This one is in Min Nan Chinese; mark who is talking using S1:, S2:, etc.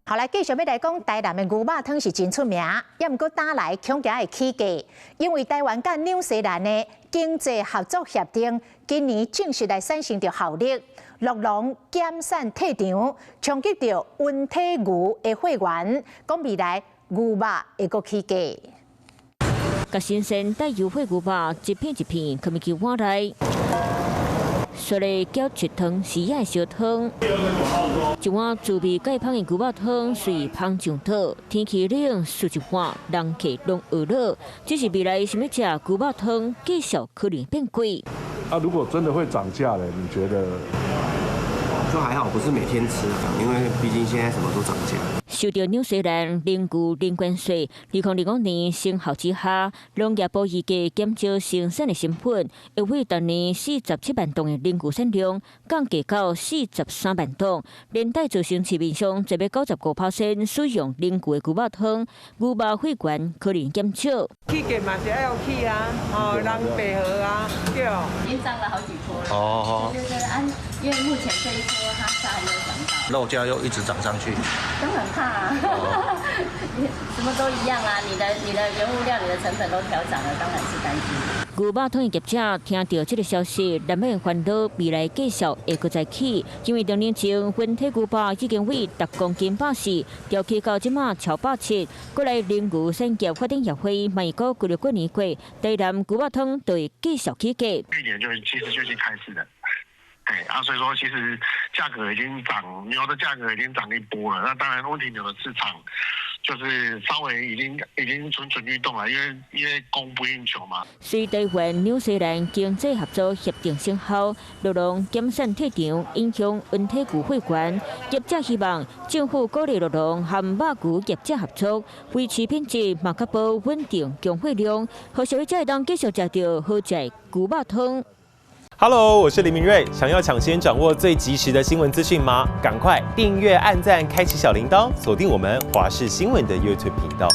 S1: 好來，繼續欲來講，台南的牛肉湯是真出名，也毋過今來恐驚會起價，因為台灣佮紐西蘭的經濟合作協定今年正式來產生著效力，酪農減產退場，衝擊著溫體牛的貨源，講未來牛肉會閣起價。
S2: 共新鮮帶油血牛肉一片一片，囥佇碗內。雪咧攪一湯匙仔的燒湯，一碗滋味蓋芳的牛肉湯隨芳上桌。天氣冷，濕一汗，人客攏餓了。只是未來想欲食牛肉湯，繼續可能變貴。
S3: 啊，如果真的會漲價咧，你覺得？
S4: 就還好，不是每天吃啊，因為畢竟現在什麼都漲價。
S2: 受著紐西蘭零牛零關稅，2025年生效之下，農業部預計減少生產的成本，會為逐年47萬噸的奶牛產量降低到43萬噸，連帶造成市面上濟欲95%使用奶牛的牛肉湯，牛肉貨源可能減少。
S5: 起價嘛是愛起啊，哦，人白好啊，對。
S6: 已經漲了好幾波了。哦。對對對，啊，因為目前這一波它是還沒有漲到。
S7: 肉價又一直漲上去。
S6: 都很怕啊，什麼都一樣啊，你的原物料、你的成本都調漲了，當然是擔心。
S2: 牛肉湯的業者聽著這个消息，難免煩惱未來繼續會閣再起，因為2年前溫體牛肉已經為10公斤140，調起到這馬超170，過來奶牛產業發展協會嘛預估過了過年過，台南牛肉湯就會繼續起價。
S8: 去年就其實就已經開始了。對啊，所以說其實價格已經漲，牛的價格已經漲一波了。那當然，溫體牛的市場就是稍微已經蠢蠢欲動了，因為供不應求嘛。
S2: 隨台灣紐西蘭經濟合作協定生效，酪農減產退場，影響溫體牛貨源。業者希望政府鼓勵酪農和肉牛業者合作，維持品質，嘛確保穩定供貨量，予消費者會當繼續食著好食的牛肉湯。
S9: Hello，我是林明瑞。想要搶先掌握最及時的新聞資訊嗎？趕快訂閱、按讚、開啟小鈴鐺，鎖定我們華視新聞的 YouTube 頻道。